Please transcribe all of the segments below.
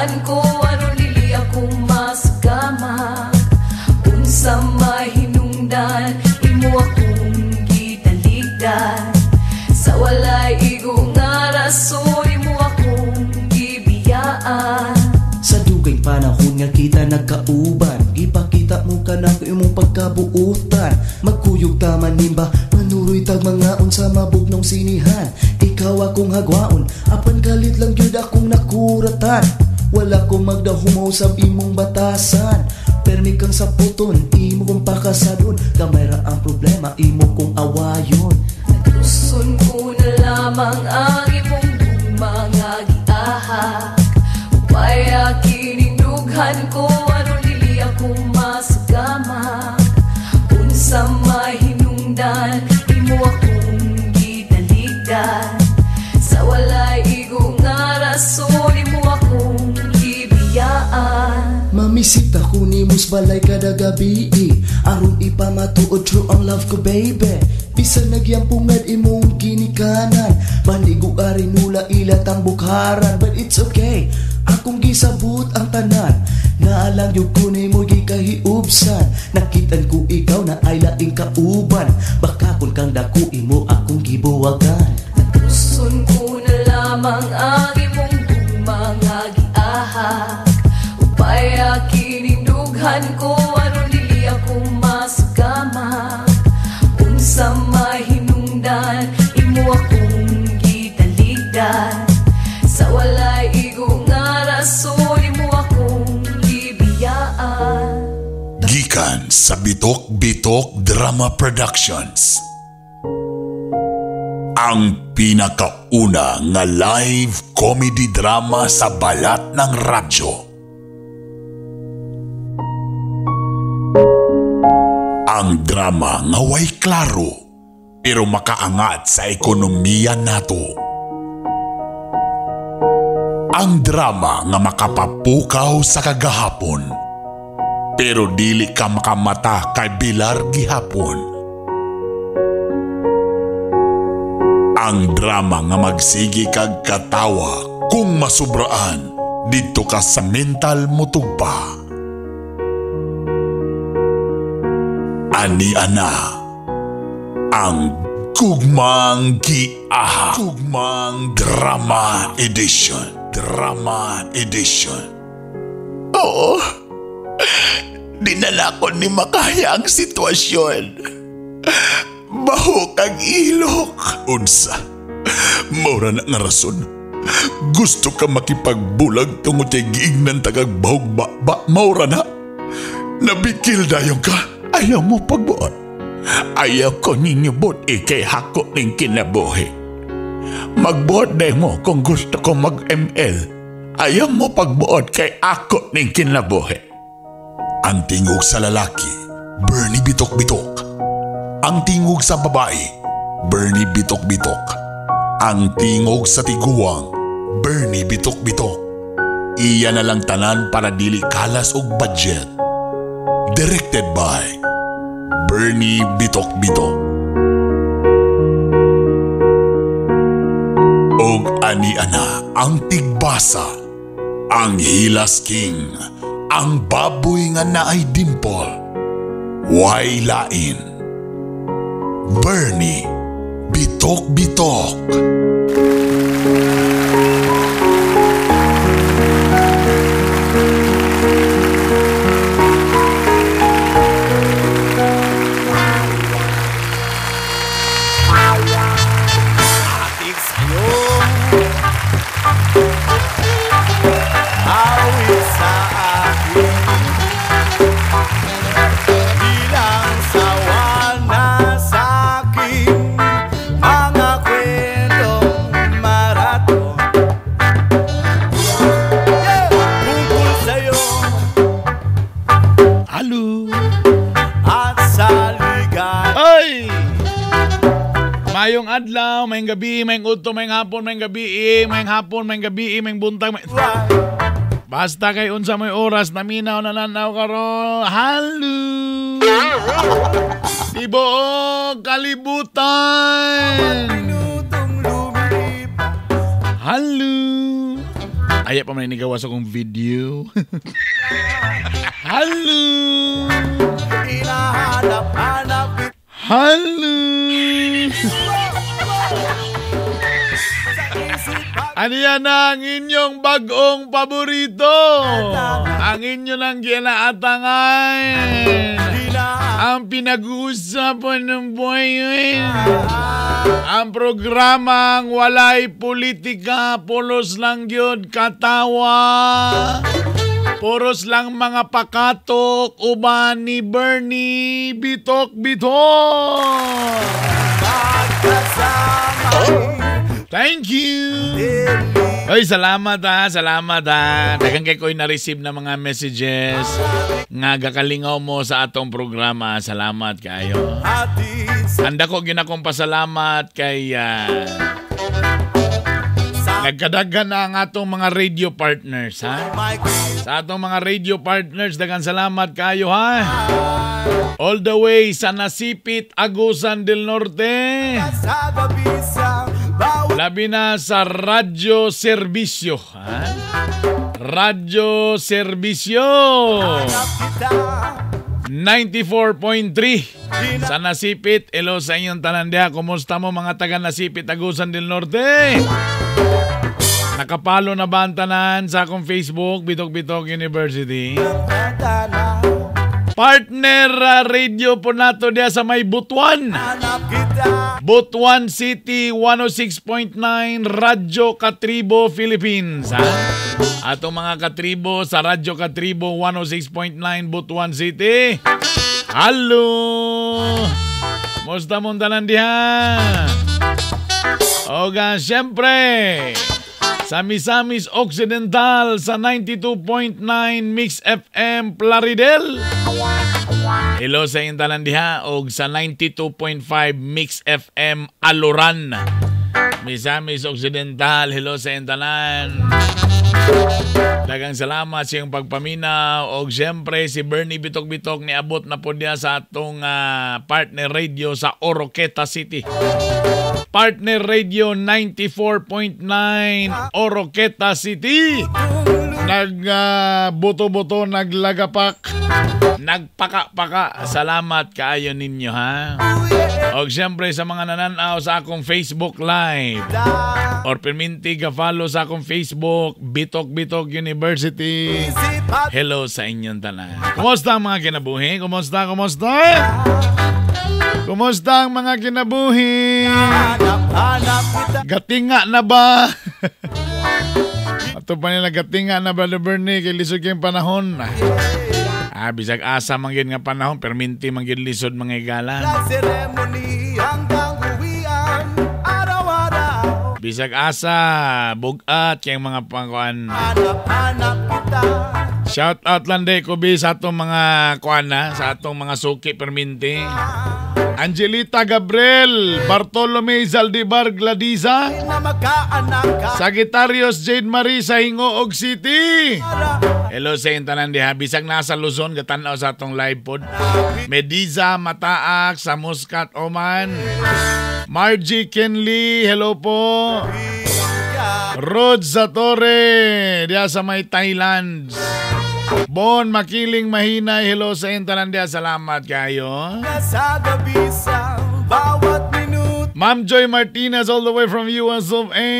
dughan ko aron dili ako masugama. Unsa mahinungdan imo akong gitaligdan. Sa walay igo nga rason imo akong gibiyaan. Sa dugay panahon nga kita nagkauban, gipakita mo ka na imong pagkabuutan. Magkuyog taman nimba, manuroy tag mga unsa mabugnong sinihan. Ikaw akong hagwaon, apan kalit lang gyud akong nakuratan. Wala ko magdahumaw sa imong batasan. Permi kang saputon, imo kong pakasadon. Gamay ra ang problema, imo kong awayon. Nagluson ko na lamang ang imong gugma nga giahak. Upaya kining dughan ko aron dili ako masugama. Unsa mahinungdan imo akong gitaligdan. Sa walay igo nga rason imo akong gibiyaan. Mamisita ko nimo sa balay kada gabi, aron ipamatuod true ang love ko baby. Bisan nagyampungad imong ginikanan, banigo ari nula ila tang bukharan. But it's okay, akong gisabot ang tanan. Naalang yun ko nimo gikahiubsan. Nakitan ko ikaw na ay laing kauban. Baka kun kang dako imo akong gibuwagan. Nagluson ko na lamang ang imong gugma nga giahak. Upaya kining dughan ko aron dili ako masugama. Unsa mahinungdan imo akong gitaligdan. Sa walay igo nga rason imo akong gibiyaan. Gikan sa Bitok Bitok Drama Productions. Ang pinakauna nga live comedy drama sa balat ng radyo. Ang drama nga way klaro pero makaangat sa ekonomiya nato. Ang drama nga makapapukaw sa kagahapon pero dili ka makamata kay Bilar gihapon. Ang drama nga magsigi kag katawa kung masubraan didto ka sa mental mutugpa. Ani ana ang Gugmang Giahak. Gugmang Drama Edition. Drama Edition. Oo, dinala ko ni makaya ang sitwasyon. Baho kag ilok. Unsa, maura na nga rason. Gusto ka makipagbulag tungod kay giignan tagag bahog ba, maura na. Nabikil dayon ka. Ayaw mo pagbuot. Ayaw ko ninyo buot ikay hako ning kinabuhi. Magbuot day mo kung gusto ko mag-ML. Ayaw mo pagbuot kay ako ning kinabuhi. Ang tingog sa lalaki, Bernie Bitok Bitok. Ang tingog sa babae, Bernie Bitok Bitok. Ang tingog sa tiguang, Bernie Bitok Bitok. Iya na lang tanan para dili kalas og budget. Directed by Bernie Bitok Bitok. Og ani-ana ang tigbasa, ang Hilas King, ang baboy nga naay dimple, way lain, Bernie Bitok Bitok. Mayong adlaw, mayong gabi, mayong udto, mayong hapon, mayong gabi, mayong hapon, mayong gabi, mayong buntag, may... Basta kay unsa may oras, naminaw na nanaw karon. Halo! Tibuok kalibutan! Halo! Aya pa man inigawa sa akong video. Hello! Hello! Ano yan ang inyong bagong paborito? Ang inyo nang ginaatangan. Ang pinag-uusapan ng buhay. Ang programang walay politika, pulos lang yun, katawa. Puros lang mga pakatok, uban ni Bernie, bitok-bitok. Thank you! Oy, salamat ha, salamat ha. Daghang kay ko'y na-receive na mga messages nga gakalingaw mo sa atong programa. Salamat kayo. Handa ko ginakong pasalamat kay nagkadaghan na ang atong mga radio partners ha. Sa atong mga radio partners, daghang salamat kayo ha. All the way sa Nasipit, Agusan del Norte. Labi na sa Radyo Serbisyo. Ha? Radyo Serbisyo 94.3 sa Nasipit. Hello sa inyong tanan diha. Kumusta mo mga taga Nasipit, Agusan del Norte? Nakapalo na ba ang tanan sa akong Facebook, Bitok Bitok University? Partner radio po nato diha sa may Butuan. Butuan City 106.9 Radyo Katribo, Philippines. Ha? Atong mga katribo sa Radyo Katribo 106.9 Butuan City. Hello! Musta mong tanan diha? Oga, siyempre, sa Misamis Occidental sa 92.9 Mix FM Plaridel. Hello sa inyong tanan diha og sa 92.5 Mix FM Aluran. Misamis Occidental, hello sa inyong tanan. Daghang salamat sa iyong pagpaminaw og siyempre si Bernie Bitok Bitok niabot na po niya sa atong partner radio sa Oroqueta City. Partner Radio 94.9 Oroqueta City. Nagbuto-buto, naglagapak, nagpaka-paka. Salamat kaayo ninyo ha. Og siyempre sa mga nananaw sa akong Facebook Live or perminti ga-follow sa akong Facebook, Bitok Bitok University. Hello sa inyong tanan. Kumusta ang mga kinabuhi? Kumusta? Kumusta? Kumusta ang mga kinabuhi? Gatinga na ba? Ato pa nila gatinga na, Brother Bernie, kay lisod kayong panahon. Ah, bisag asa man gyud nga panahon, perminti man gyud lisod mga igala. Bisag asa, bugat kayong mga pangkuan. Shout out lang day ko bi sa atong mga kuan na, sa atong mga suki perminti. Angelita Gabriel, Bartolome Zaldivar Gladiza, Sagittarius Jade Marie sa Hingoog City. Hello sa inyong tanan diha. Bisag nasa Luzon, gatanaw sa atong live pod. Mediza Mataak sa Muscat, Oman. Margie Kenley, hello po. Rod Zatore, diha sa may Thailand. Bon Makiling Mahinay, hello sa inyong tanan diha. Salamat kayo. Ma'am Joy Martinez all the way from US of A.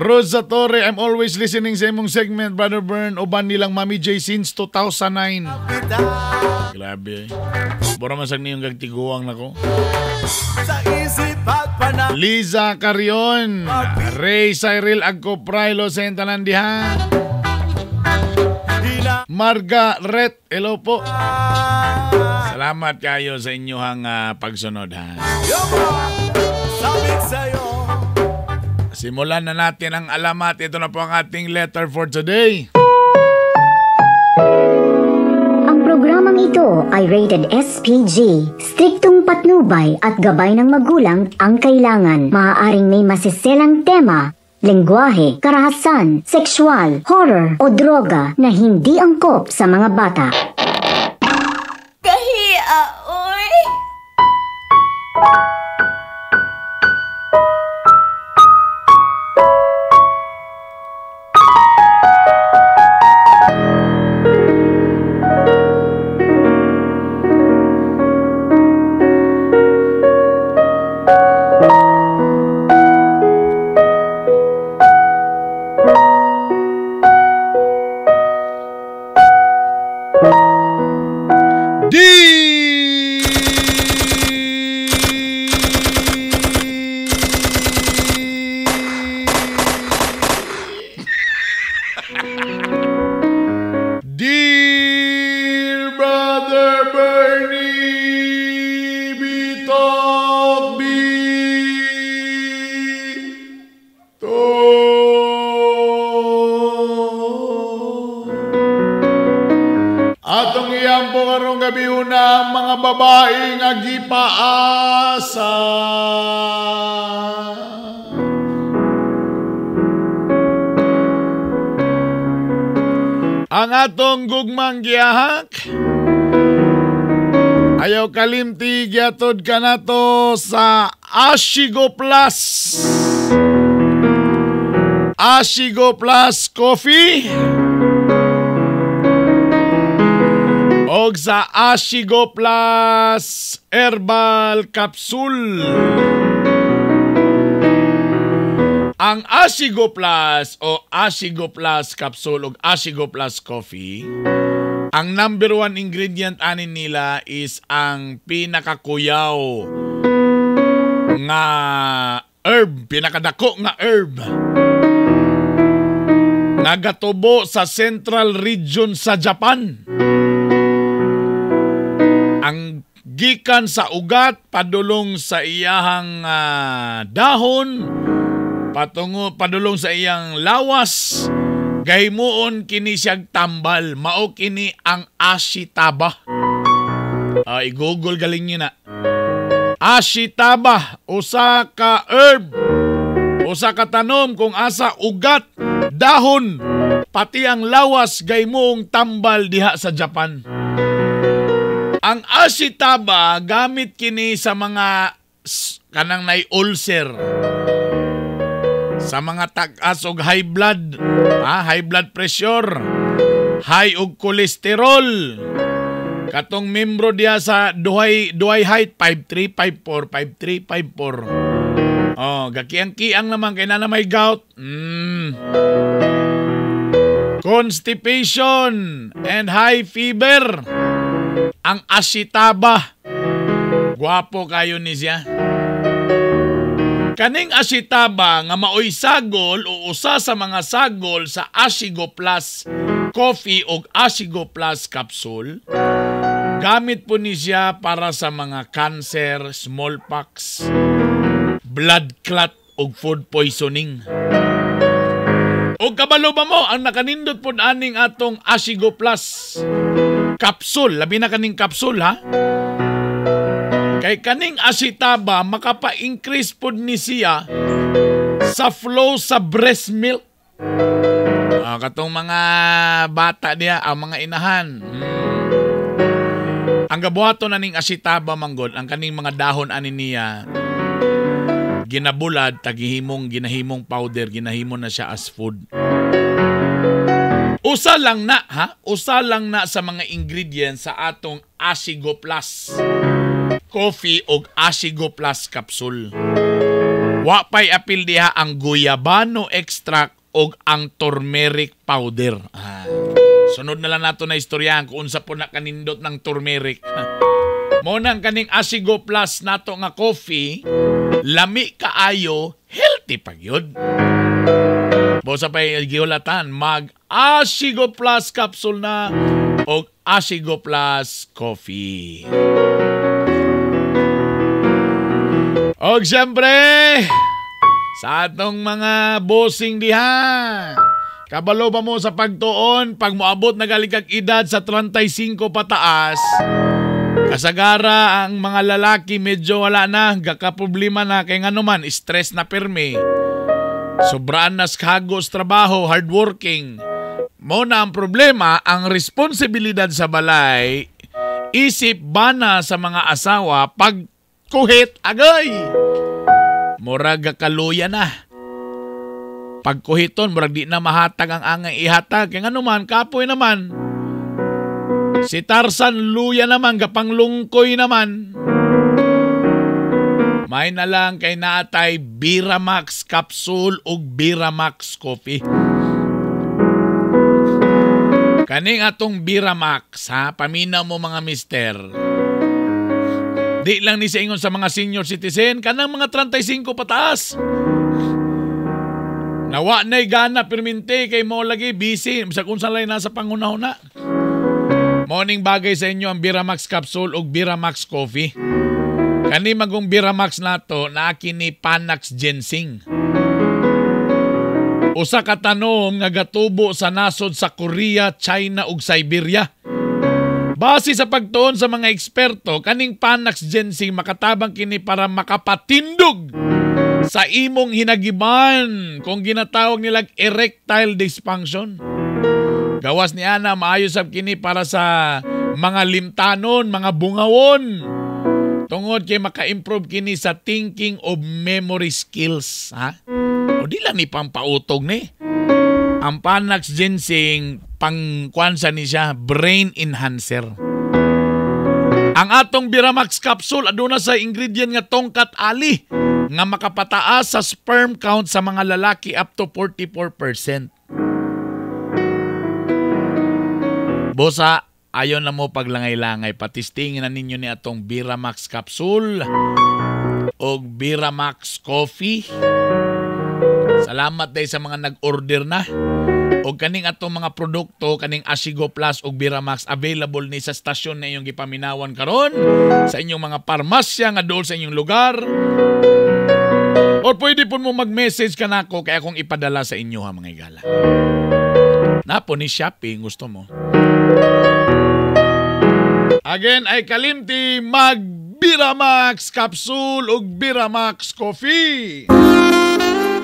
Rosa Torre, I'm always listening sa imong segment, Brother Bern. Uban nilang Mami J since 2009. Grabe. Bora man sag niyong gagtiguang nako. Liza Carion, Ray Cyril Agcopray, hello sa inyong tanan diha. Margaret, hello po. Salamat kayo sa inyong pagsunod ha. Simulan na natin ang alamat. Ito na po ang ating letter for today. Ang programang ito ay rated SPG. Striktong patnubay at gabay ng magulang ang kailangan. Maaaring may masiselang tema, lengguwahe, karahasan, sexual, horror o droga na hindi angkop sa mga bata. Kahiya, oy! Dear Brother Bernie Bitok Bito. Atong iyampo karong gabi una ang mga babae nga gipaasa. Ang atong gugmang giyahak, ayaw kalimti giatod kanato sa Ashigo Plus. Ashigo Plus Coffee og sa Ashigo Plus Herbal Capsule. Ang Ashigo Plus o Ashigo Plus Capsule o Ashigo Plus Coffee, ang number one ingredient ani nila is ang pinakakuyaw nga herb, pinakadako nga herb nga gatubo sa Central Region sa Japan. Ang gikan sa ugat padulong sa iyahang dahon, patungo padulong sa iyang lawas, gahimuon kini siyag tambal, mao kini ang ashitaba. I-google galing niyo na. Ashitaba, usa ka herb, usa ka tanom kung asa ugat, dahon, pati ang lawas gahimuong tambal diha sa Japan. Ang ashitaba gamit kini sa mga kanang nay ulcer, sa mga tag-as og high blood, high blood pressure, high og cholesterol. Katong membro diha sa duhay height 5'3", 5'4", 5'3", 5'4". Oh, gakiang-kiang naman kay na may gout. Constipation and high fever. Ang ashitaba. Gwapo kayo ni siya. Kaning ashitaba nga maoy sagol o usa sa mga sagol sa Ashigo Plus Coffee o Ashigo Plus Capsule, gamit po ni siya para sa mga cancer, smallpox, blood clot o food poisoning. O kabalo ba mo ang nakanindot po aning atong Ashigo Plus Capsule, labi na kaning capsule ha? Kay kaning ashitaba makapa-increase pod ni siya sa flow sa breast milk. Katong mga bata diha, ang mga inahan. Ang gabuhaton na ning ashitaba manggod, ang kaning mga dahon ani niya ginabulad, tagihimong ginahimong powder, ginahimo na siya as food. Usa lang na ha, usa lang na sa mga ingredients sa atong Ashigo Plus Coffee og Ashigo Plus Capsule. Wa pay apil diha ang guyabano extract og ang turmeric powder. Sunod na lang nato na istoryahan kung unsa po na kanindot ng turmeric. Mo nang kaning Ashigo Plus nato nga coffee, lami kaayo, healthy pa gyud. Bosa pay gihulatan, mag Ashigo Plus Capsule na og Ashigo Plus Coffee. Og siyempre, sa atong mga bossing diha, kabalo ba mo sa pagtuon, pag moabot na galikag edad sa 35 pataas, kasagara ang mga lalaki medyo wala na, gakaproblema na, kay ngano man, stress na pirmi. Sobraan na kagos trabaho, hardworking. Mo na ang problema, ang responsibilidad sa balay, isip bana sa mga asawa pag kuhit agay. Murag kaluya na. Pagkuhiton, murag di na mahatag ang angay ihatag. Kaya nga naman, kapoy naman. Si Tarzan luya naman, gapanglungkoy naman. May na lang kay naatay Biramax Capsule ug Biramax Coffee. Kaning atong Biramax, ha, paminaw mo mga mister. Di lang ni sa ingon sa mga senior citizen, kanang mga 35 pataas. Nawa na'y gana perminte kay mo lagi busy sa kung saan nasa pangunahuna. Morning bagay sa inyo ang Biramax Capsule ug Biramax Coffee. Kani magong Biramax nato naaki ni Panax Ginseng. Usa ka tanom nga gatubo sa nasod sa Korea, China ug Siberia. Base sa pagtuon sa mga eksperto, kaning Panax Ginseng makatabang kini para makapatindog sa imong hinagiban kung ginatawag nilang erectile dysfunction. Gawas ni Ana, maayo sab kini para sa mga limtanon, mga bungawon. Tungod kay maka-improve kini sa thinking of memory skills. Ha? O di lang ni pampautog ni. Ang Panax Ginseng, pangkwansa ni siya, brain enhancer. Ang atong Biramax capsule, aduna sa ingredient nga tongkat ali, nga makapataas sa sperm count sa mga lalaki up to 44%. Bosa, ayon na mo paglangay-langay, patistingin na ninyo ni atong Biramax capsule o Biramax coffee. Salamat day sa mga nag-order na. O kaning atong mga produkto, kaning Asigo Plus o Biramax, available ni sa stasyon na inyong gipaminawan karon, sa inyong mga parmasya nga dool sa inyong lugar. Or pwede po mo mag-message ka nako kaya akong ipadala sa inyo ha mga igala. Napo ni shopping gusto mo. Again ay kalimti mag Biramax Capsule ug Biramax Coffee.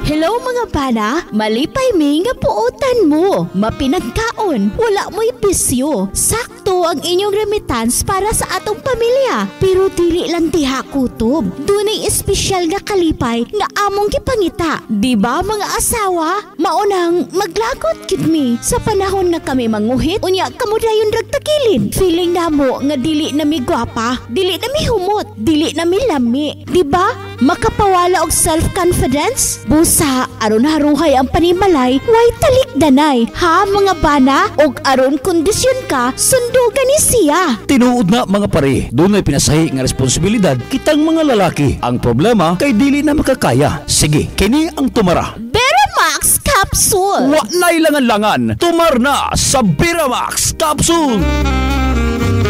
Hello mga bana, malipay mi nga puotan mo. Mapinagkaon, wala mo'y bisyo. Sakto ang inyong remittance para sa atong pamilya. Pero dili lang diha kutob. Dunay espesyal nga kalipay nga among gipangita. Di ba mga asawa? Maunang maglagot gid mi sa panahon nga kami manguhit, unya kamo dayon ragtagilid. Feeling namo nga dili na mi gwapa, dili na mi humot, dili na mi lami. Di ba? Makapawala og self-confidence? Busa, aron haruhay ang panimalay, way talikdanay. Ha mga bana, og aron kondisyon ka, sundugan ni siya. Tinuod na mga pare, dunay pinasahi nga responsibilidad kitang mga lalaki. Ang problema kay dili na makakaya. Sige, kini ang tumara. Biramax Capsule. Wa na'y langan-langan, tumar na sa Biramax Capsule.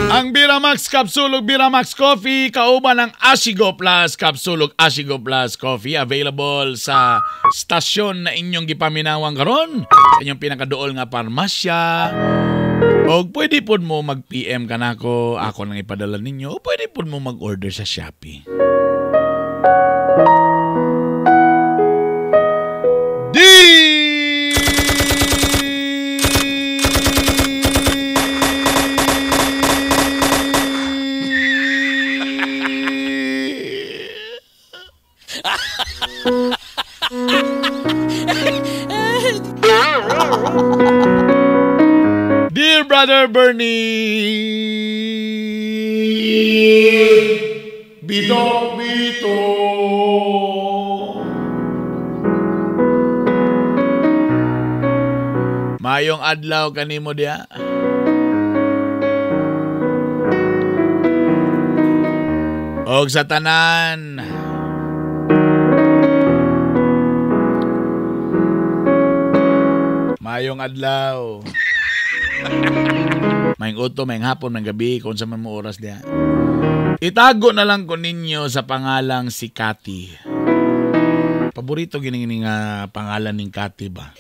Ang Biramax Capsule ug Biramax Coffee kauban ng Asigo Plus Capsule ug Asigo Plus Coffee available sa stasyon na inyong gipaminawang karon, sa inyong pinakaduol nga parmasya. O pwede pod mo mag-PM kanako, ako nang ipadala ninyo, o pwede pod mo mag-order sa Shopee. Dear Brother Bernie, Bito, Bito. Mayong adlaw kanimo diya. Og sa tanan, mayong adlaw. Mayong uto, mayong hapon, mayong gabi, kung sa man mo oras diya. Itago na lang ko ninyo sa pangalang si Cathy. Paborito gini nga pangalan ning Cathy ba?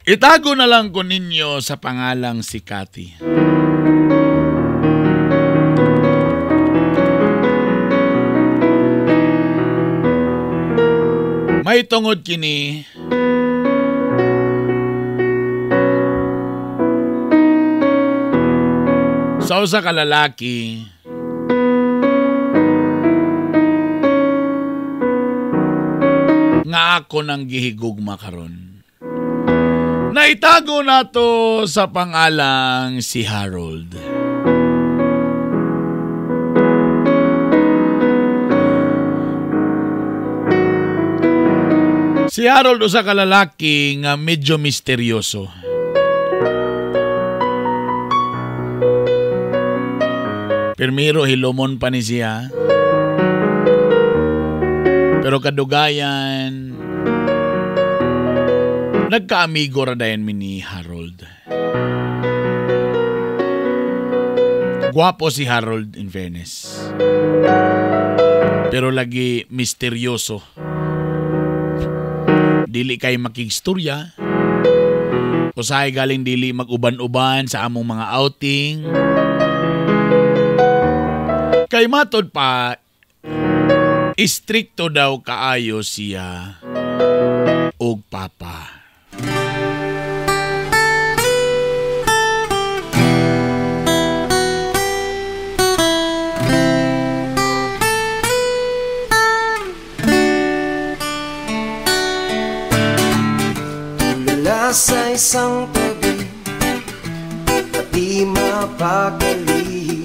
Itago na lang ko ninyo sa pangalang si Cathy. May tungod kini sa usa ka lalaki nga ako nang gihigugma karon. Naitago nato sa pangalang si Harold. Si Harold usa ka lalaki nga medyo misteryoso. Pirmiro hilomon pa ni siya. Pero kadugayan, Nagkaamigo ra dayon mi ni Harold. Guwapo si Harold in fairness. Pero lagi misteryoso. Dili kay makigstorya. Usahay galing dili mag-uban-uban sa among mga outing. Kay matod pa, istrikto daw kaayo siya og papa. Tulala sa isang tabi at di mapakali,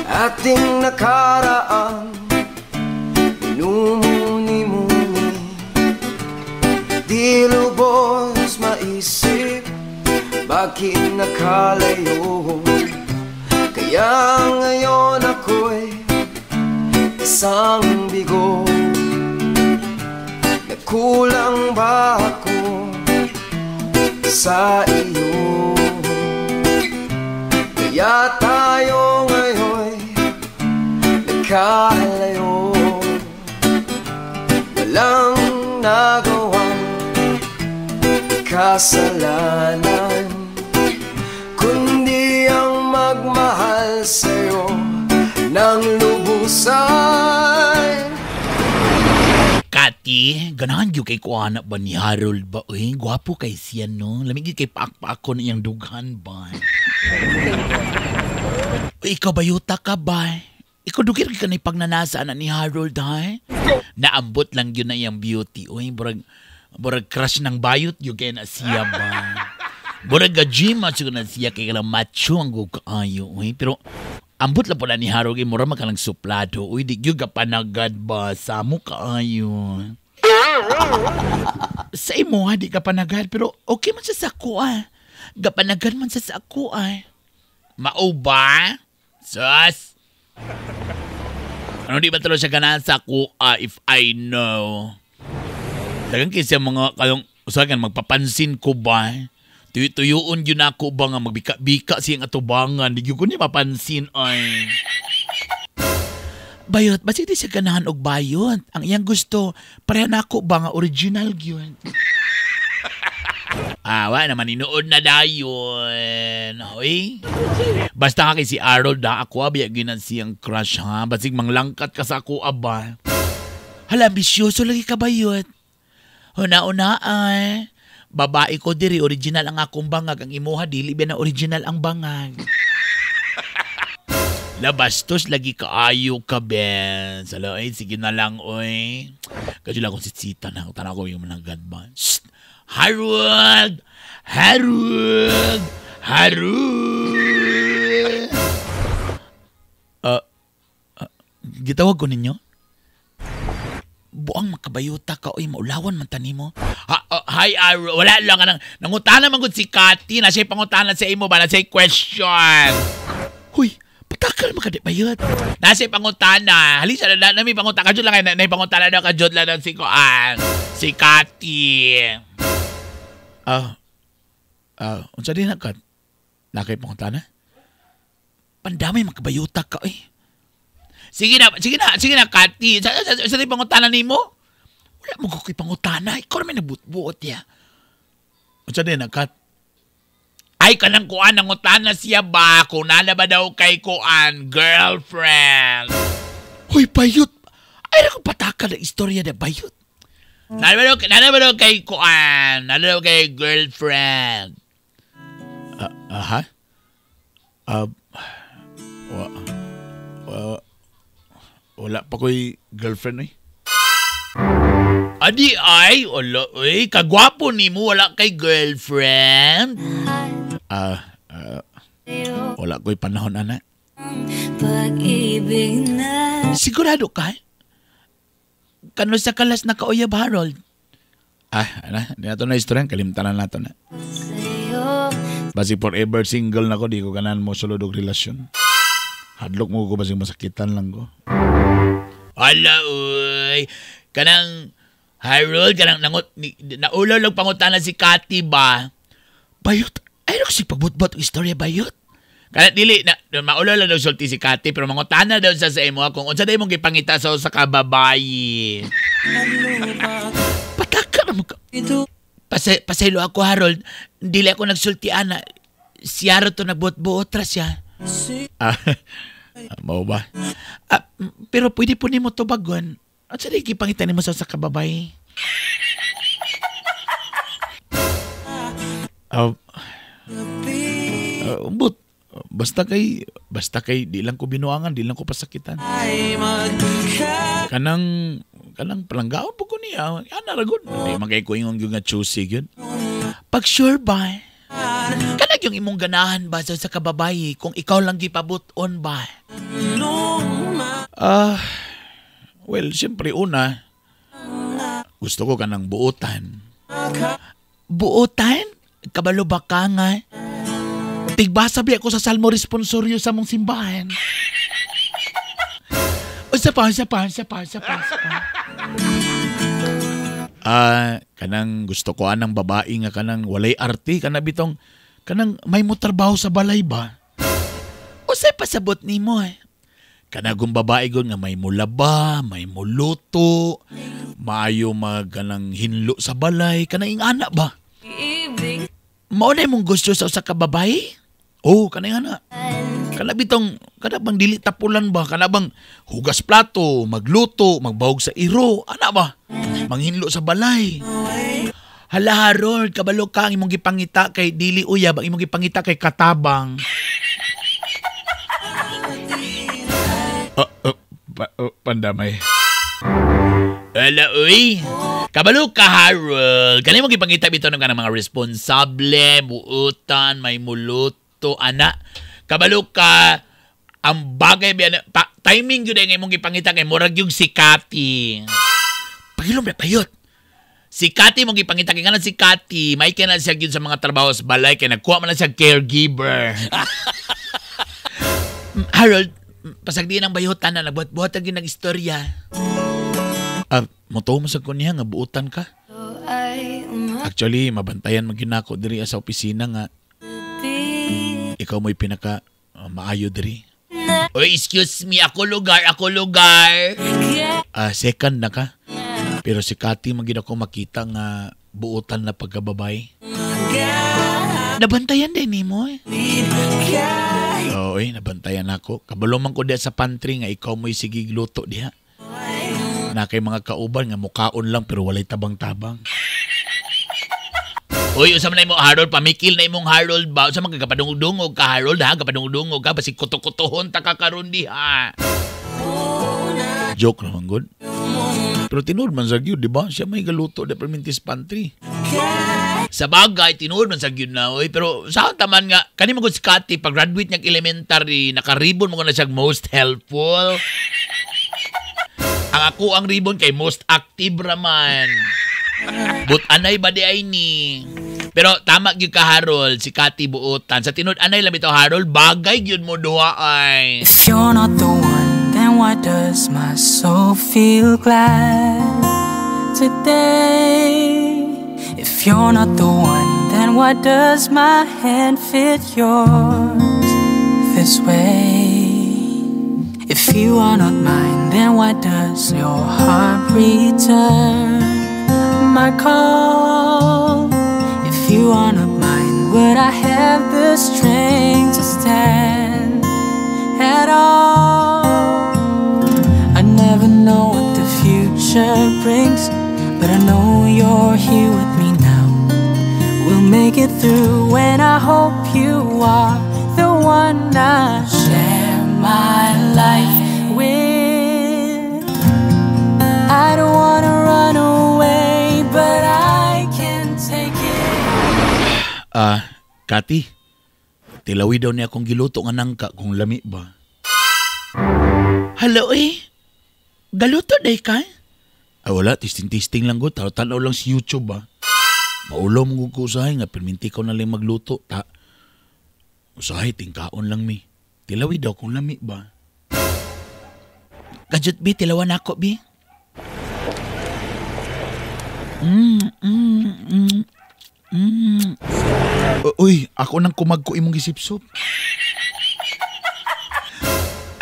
ating nakaraan minumuni-muni. Di lubos maisip bakit nakalayo. Kaya ngayon ako'y isang bigo. Nagkulang ba ako sa iyo? Kaya tayo ngayon'y nagkalayo. Walang nagawang kasalanan, kundi ang magmahal sa'yo ng lubusan. Kati, ganahan gyud kay kuana ba ni Harold ba? Uy, gwapo kay siya, no? Lamig gyud kay paak-paak ko na iyang dughan ba? Uy, ikaw bayuta ka ba? Ikaw dugir ka na ipagnanasa na ni Harold, ha? Naambot lang yun na iyang beauty. Uy, burag crush ng bayot yun kaya na siya ba? Burag ga-gym at na siya kaya lang macho ang kaayo. Uy, pero ambot lang pala ni Harold kay mura makalang suplado. Uy, di yun ka panagad ba? Samo kaayo. Sa imo ha, di ka panagad. Pero okay man siya sa ako ah. Gapanagad man siya sa ako ah. Mao ba? Sus! Ano di ba tuloy siya ganahan sa ako if I know? Dagan kasi mga kalong usagan magpapansin ko ba? Tuyo-tuyuon yun ako ba nga magbika-bika siyang atubangan? Di yun ko niya mapansin ay. Bayot, basta di siya ganahan og bayot. Ang iyang gusto, pareha na ako ba nga original yun? Awa naman, inuod na dayon. Hoy. Basta ka kay si Harold ha, ako abiya ginan siyang crush ha. Basig manglangkat ka sa ako aba. Hala, ambisyoso lagi ka bayot. Una-una ay. Babae ko diri, original ang akong bangag. Ang imuha, dili ba na original ang bangag. Labastos lagi kaayo ka, Ben. Sala, ay, sige na lang, oy. Kadyo lang akong sitsita na. Tanaw ko yung managad ba. Shh! Harold! Harold! Harold! Gitawag ko ninyo? Buang makabayuta ka, oy, maulawan man tani mo. Hi, Harold. Wala lang. Nangutana man gud si Kati. Nasa pangutana sa imo ba? Nasa question. Huy, patakal makadibayot. Nasa pangutana. Halisa na, na may pangutana. Kajud lang kayo. Na pangutana na kajud lang si Koan. Si Kati. Unsa din na ka? Nakay pangutana? Pandamay makabayuta ka, oy. Sige na, Kati. Sa di pangutana nimo? Wala mo ko kay pangutana. Ikaw naman nabutbuot ya. Unsa din na, Kat? Ay, kanang kuan, nangutana siya ba? Kung nana ba daw kay kuan, girlfriend? Hoy, bayot! Ay, ako patakal ang istorya na bayot. Nana ba daw kay kuan? Nana daw kay girlfriend? Ha? Wala pa ko'y girlfriend eh. Adi ay, wala eh. Kagwapo ni mo, wala kay girlfriend. Wala ko'y panahon, anak. Pag-ibig na. Sigurado ka? Kano sa kalas na kauyab, Harold? Ana, di nato na istorya. Kalimtan na nato na. Basi forever single na ko, di ko kanan mo sulod og relasyon. Hadlok mo ko, basi masakitan lang ko. Ala, uy. Kanang Harold, kanang nangot, ni, naulaw lang pangutana si Kati ba? Bayot, ay si pagbutbot ang istorya, bayot. Kana dili na maulaw lang daw sulti si Kati, pero mangutana daw sa imo kung unsa day imong gipangita sa usa ka babayi. Pataka na mo ka. Pasaylo ako, Harold. Dili ako nagsulti ana. Siya to nagbuot-buot ra siya. Ah, mao ba? Ah, pero pwede po nimo tubagon. Unsa day gipangita nimo sa usa ka babayi? Umbot. Basta kay di lang ko binuangan, di lang ko pasakitan. Kanang palanggaon po ko niya. Ana ra gud. Di man kay ko ingon gyud nga choosy gyud. Pag sure ba? Kanang yung imong ganahan ba sa kababayi kung ikaw lang gipabut-on ba? Well, siyempre una, gusto ko kanang buotan. Buotan? Kabalo ba ka nga? Tigbasa biya ko sa Salmo Responsorio sa mong simbahan. O sa pa. Kanang gusto ko anang babae nga kanang walay arte, kanang bitong, kanang may mo trabaho sa balay ba? O sa pasabot nimo eh. Kanagong babae gon nga may mulaba, may muluto, maayo mag kanang hinlo sa balay, kanang ingana ba? Mao na imong gusto sa usa ka babae? Oh, kanang ana. Kana bitong kana bang dili tapulan ba? Kana bang hugas plato, magluto, magbahog sa iro, ana ba? Manghinlo sa balay. Hala Harold, kabalo ka ang imong gipangita kay dili uyab, ang imong gipangita kay katabang. Pandamay. Hala, uy. Kabalo ka, Harold. Kani mong gipangita bitaw ng kanang mga responsable, buutan, may muluto, ana. Kabalo ka, ang bagay, timing yun ay mong gipangita kay murag yung si Kati. Pagilom na payot. Si Kati mong gipangita kay nga si Kati, may kaya na siya yun sa mga trabaho sa balay, kay nagkuha man na siya caregiver. Harold, pasagdiin ang bayutan na nagbuhat-buhat ang ginang istorya. Moto mo sa kunya nga buutan ka. Actually, mabantayan man gyud nako diri sa opisina nga ikaw mo'y pinaka maayo diri. Oy, excuse me, ako lugar. Second na ka. Pero si Kati man gyud ako makita nga buutan na pagkababay. Nabantayan din nimo eh. Oo, nabantayan ako. Kabalo man ko diha sa pantry nga ikaw mo'y sige luto diha. Na kay mga kauban nga mukaon lang pero walay tabang-tabang. Uy, unsa man na imong Harold, pamikil na imong Harold ba? Unsa man ka kapadungog-dungog ka Harold ha? Kapadungog-dungog ka basig kuto-kutohon ta ka karon diha. Joke naman gud. Pero tinuod man sa gyud, di ba? Siya may galuto da permintis pantry. Sa bagay, tinuod man sa gyud na, oy. Pero sa taman nga, kani man gud si Kati, pag graduate niyang elementary, nakaribon mo na siya most helpful. Ang ako ang ribbon kay most active raman. But anay ba di ay ni? Pero tama gyud ka Harold, si Kati buotan. Sa tinud anay lang ito Harold, bagay gyud mo duha ay. If you're not the one, then why does my soul feel glad today? If you're not the one, then why does my hand fit yours this way? If you are not mine, then why does your heart return my call? If you are not mine, would I have the strength to stand at all? I never know what the future brings, but I know you're here with me now. We'll make it through, and I hope you are the one I share my life with. I don't wanna run away, but I can't take it. Kati, tilawi daw niya akong giluto nga nangka kung lami ba. Hello eh, galuto day ka? Ay wala, tisting-tisting lang ko. Tanaw lang si YouTube ba. Maulaw mong ko usahay nga, perminti ko na lang magluto. Ta, usahay, tingkaon lang mi. Tilawi daw kung lami ba. Kajut bi, tilawan ako bi. Uy, ako nang kumagko imong gisipsop.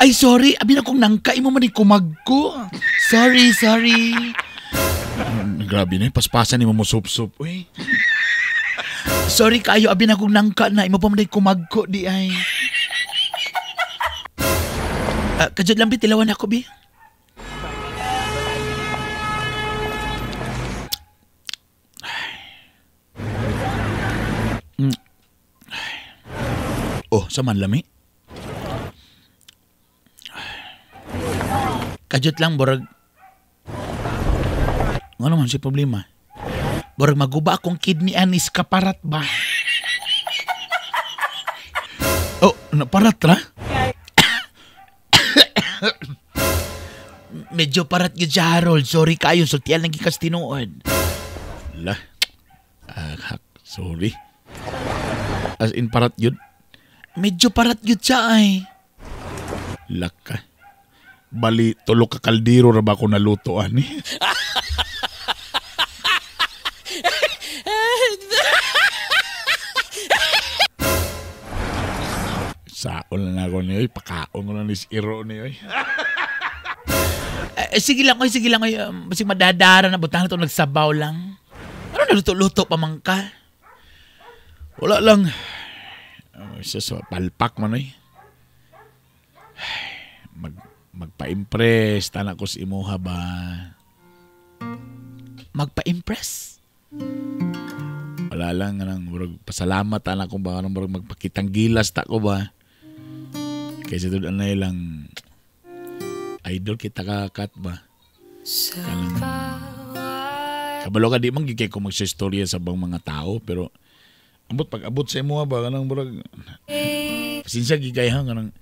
Ay, sorry. Abi na kong nangka imo man kumagko. Sorry, sorry. Grabe na, paspasan nimo mo sup-sup. Uy. Sorry kayo, abi na kong nangka na. Imo pa man kumagko di ay. Kajud lang bi, tilawan ako bi. Oh, sa man lami. Kajut lang, borag. Ano man si problema? Borag maguba akong kidney anis kaparat ba? Oh, naparat ra? Medyo parat gyud siya, Harold. Sorry kayo, sultian lang gikas tinuod. La. Sorry. As in parat yun? Medyo parat yun siya ay. Laka. Bali, tulo ka kaldero ra ba ako naluto ani? Saon lang ako niyo, pakaon ko na ni Iro niyo. Sige lang, oy, sige lang, oy. Basig madadara na, butang na ito, nagsabaw lang. Ano naluto-luto pa man ka? Wala lang. Sus, palpak man, oy. Magpa-impress, tanak ko sa imuha ba? Magpa-impress? Wala lang, anang, murag, pasalamat, tanak ko ba? Anong, murag, magpakitang gilas, ta ko ba? Kaysa doon, anay lang, idol kita kakat ba? Kanang, kabalo ka, di man gigay ko magsistorya sa bang mga tao, pero ambot, pag abot sa imuha ba, kanang murag, pasensya gigay ha, kanang,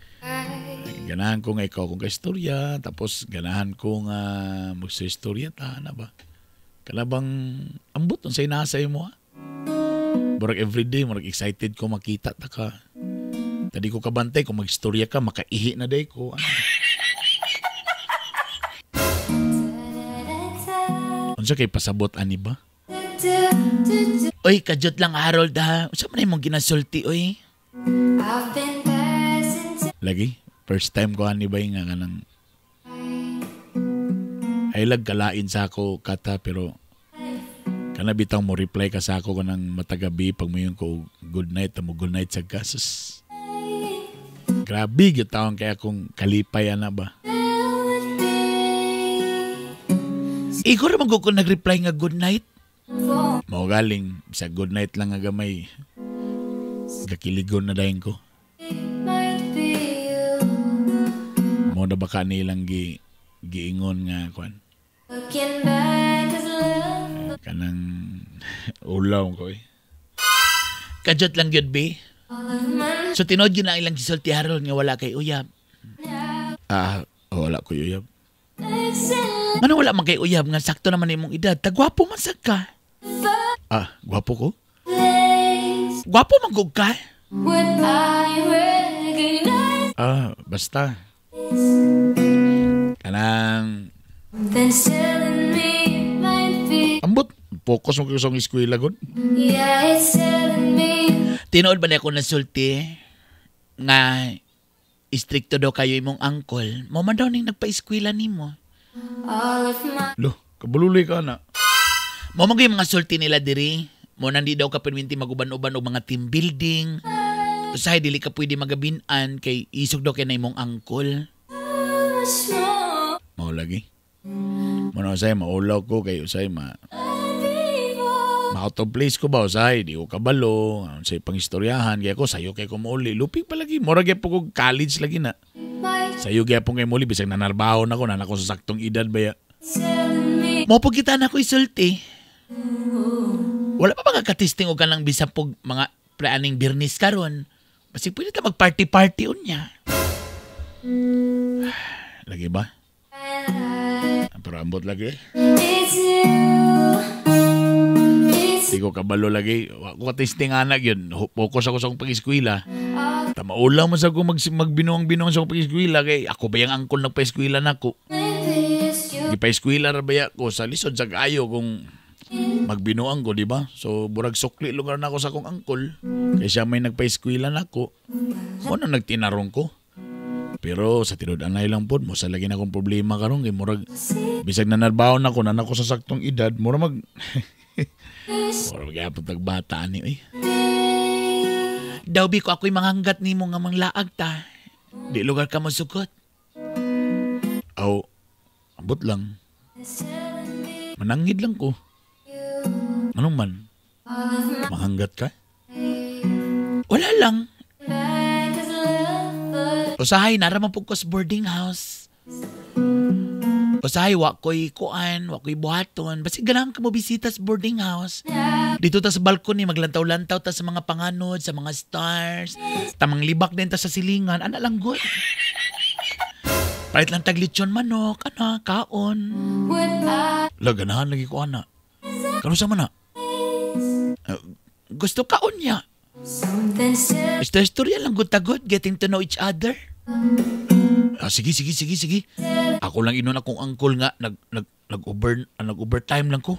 ganahan ko nga ikaw kung kaistorya, tapos ganahan ko nga magsistorya ta, na ba? Kanabang ambot, ang say nasa imo ha? Murag everyday, murag excited ko makita ta ka. Tadi ko kabantay, kung magstorya ka, makaihi na day ko. Ano? Unsa kay pasabot ani ba? Oy, kajot lang Harold ha. Unsa man imong ginasulti oy? Lagi, first time ko ani ba nga kanang ay lagkalain sa ako kata pero kana bitaw mo reply ka sa ako kanang matagabi pag moingon ko good night mo good night sa kasus. Grabe gyud taon kay akong kalipay ana ba. Ikaw ra man ko nag-reply nga good night. Mao galing sa good night lang nga gamay. Gakiligon na dayon ko. Mo na baka nilang giingon nga kuan. Kanang ulaw ko eh. Kajot lang gyud be. So tinuod gyud na ilang gisulti Harold nga wala kay uyab. Wala ko uyab. Ano wala man kay uyab nga sakto naman imong edad. Tagwapo man sad ka. Gwapo ko? Gwapo man gud ka? Basta. Kanang ambot, focus mo kayo sa eskwela gud. Tinuod ba na ako nasulti nga istrikto daw kayo imong angkol? Mo man daw ning nagpa-eskwela nimo. Lo, kabululoy ka na. Mo man gyud mga sulti nila diri. Mo nandi daw ka perminti maguban-uban og mga team building. Usahay dili ka pwede magabinan kay isog daw kay na imong angkol. Mao lagi. Mo na usahay maulaw ko kay usahay ma out of place ko ba usahay di ko kabalo sa pangistoryahan kay ako sayo kay ko mouli lupig pa lagi mura gyud po kog college lagi na. Sayo gyapon kay muli bisag nanarbaho na ko nana ko sa saktong edad baya. Mo pud kita na ko isulti. Wala pa ba kakatesting og kanang bisan pug mga preaning Biyernes karon? Basig pwede ta mag-party-party unya. Lagi ba? Pero ambot lagi. Di ko kabalo lagi. Ako ka-testing anak yun. Focus ako sa akong pag-eskwela. Tamaulaw man sa akong magbinuang-binuang sa akong pag-eskwela. Kay ako ba yung angkol nagpa-eskwela na ako? Di pa-eskwela ra ba ako? Sa lisod sa kayo kung Magbinuang ko, di ba? So, burag sukli lugar na ako sa akong angkol. Kaya siya may nagpa-eskwela na ako. Ano nagtinarong ko? Pero sa tinud-anay lang pod, mo sa lagi na akong problema karon kay murag bisag nanarbaho na ko, na ako sa saktong edad, mura mag mura magyapon tag bata ani oy. Daw bi ko ako'y manganggat nimo nga manglaag ta. Di lugar ka mosugot. Aw, ambot lang. Manangid lang ko. Anong man? Mahanggat ka? Wala lang. Usahay, naraman po ko sa boarding house. Usahay, wa ko'y kuan, wa ko'y buhaton. Basta ganahan ka mo bisita sa boarding house. Dito ta sa balcony, maglantaw-lantaw ta sa mga panganod, sa mga stars. Tamang libak din ta sa silingan. Ana lang good. Palit lang taglitsyon manok, ana, kaon. La, ganahan lagi ko, ana. Kano sa man na? Gusto kaon niya. Istorya lang good tagod, getting to know each other. Sige. Ako lang inon akong angkol nga nag-overtime lang ko.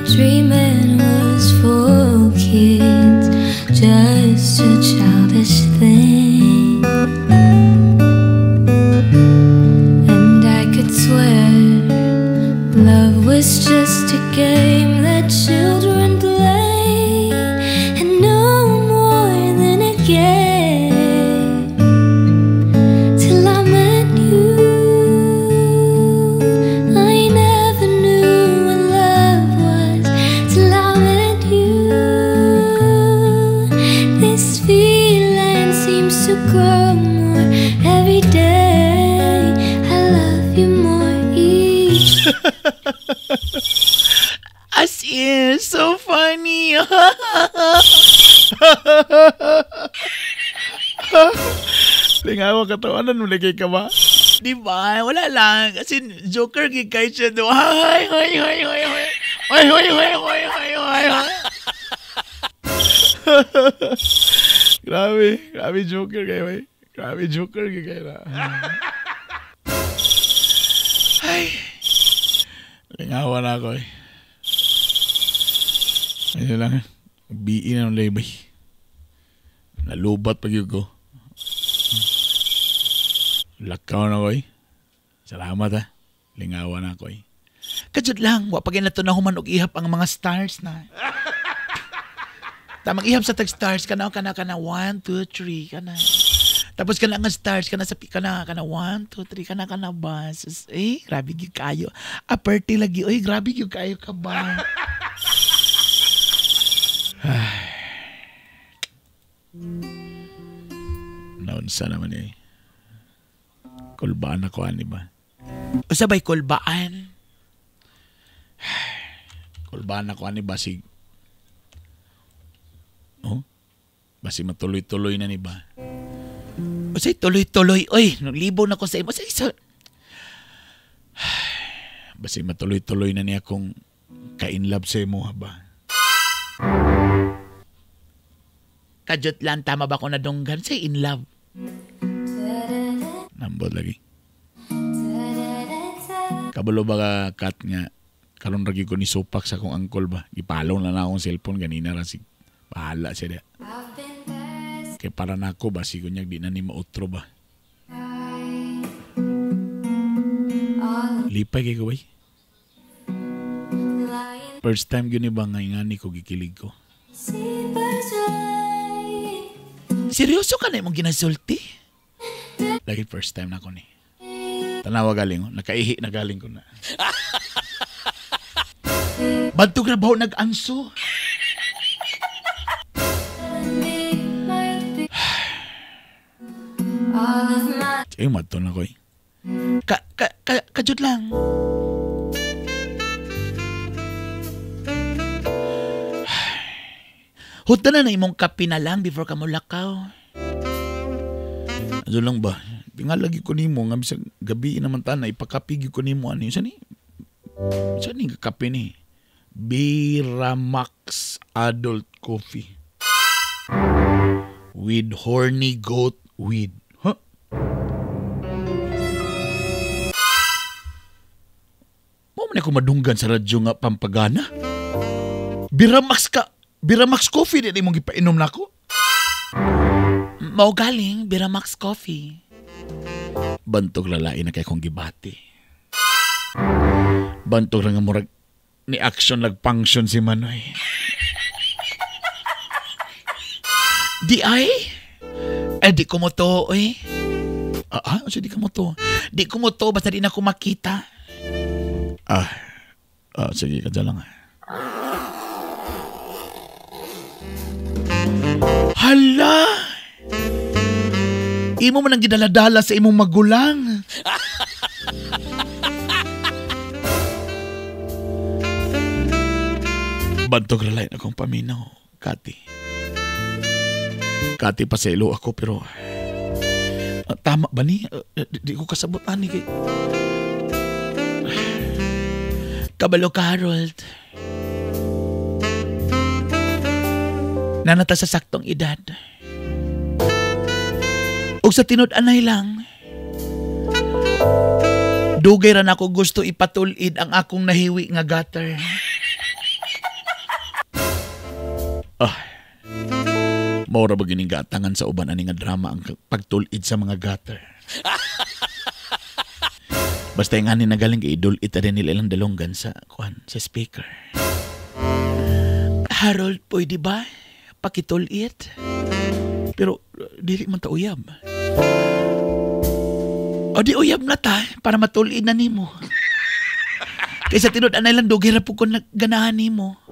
Dreaming was for kids, just a childish thing. And I could swear love was just a game that children play, and no more than a game. Till I met you, I never knew what love was. Till I met you, this feeling seems to grow more every day. I love you more each. As in, so funny. Lingawa katawanan mo lagi ka ba? Di ba? Wala lang. As in, joker gigay siya do. Ay, ay, ay, ay, ay. Ay, ay, ay, ay, ay, ay, ay. Grabe, grabe joker kayo eh. Grabe joker gigay na. Ay. Lingawa na ako eh. Ayun lang. BE na ng labay. Nalubat pag yun ko. Lakaw na ko eh. Salamat ha. Lingawa na ako eh. Kajud lang, wa pag na to na human og ihap ang mga stars na. Tamang ihap sa tag stars kana kana kana 1 2 3 kana. Tapos kana ang stars kana sa kana kana 1 2 3 kana kana bus. Eh, grabe gyud kayo. Aperti lagi oy, grabe gyud kayo ka ba. Naunsa naman eh. Kulbaan ako ani ba? Usa bay kulbaan? Kulbaan ako ani basig. Oh? Basig matuloy-tuloy na ni ba? Usay tuloy-tuloy oy, naglibo na ko sa imo. Usay sa basig matuloy-tuloy na ni akong ka-inlove sa imo ba? Kajut lang, tama ba ko nadunggan? Say in love. Nambot lagi. Kabalo ba ka, Kat, nga karon ragi ko ni supak sa akong angkol ba? Gipalaw na na akong cellphone ganina ra si bahala siya diya. Kay para nako ba si kunyag di na ni mautro ba? Lipay kay ko bay. First time gyud ni ba nga ingani ko gikilig ko. Seryoso ka na imong ginasulti? Lagi first time na ko ni. Tanawa galing, oh. Nakaihi na galing ko na. Bantog na baho nag-anso. Eh, madto na ko eh. Kajud lang. Huta na na imong kape na lang before ka mulakaw. Ano lang ba? Tingalagi ko nimo nga bisag gabi naman tana ipakapigi ko nimo ani. Saan ni? Saan ni kape ni? Biramax Adult Coffee with horny goat weed. Huh? Mo man ako madunggan sa radyo nga pampagana. Biramax ka. Biramax Coffee di imong gipainom nako. Mao galing Biramax Coffee. Bantog lalai na kay kong gibati. Bantog ra nga murag ni action nagfunction si Manoy. Di ay? Eh di ko mo to eh. So di ka mo to. Di ko mo to basta di na ko makita. Sige ka dyan lang. Hala! Imo man ang gidala-dala sa imong magulang. Bantog ralay na akong paminaw, Kati. Kati, paselo ako pero tama ba ni? Di ko kasabot ani kay Kabalo ka, Harold. Nanata sa saktong edad. Og sa tinud-anay lang, dugay ra nako gusto ipatulid ang akong nahiwi nga gutter. Maura ba gining gatangan sa uban ani nga drama ang pagtulid sa mga gutter? Basta yung ani nagaling kay idul ita rin nila ilang dalonggan sa kuan sa speaker. Harold, pwede ba pakitulit? Pero dili man ta uyab. O di uyab na ta para matulid na nimo. Kaysa tinud-anay lang dugay ra pud ko nagganahan nimo.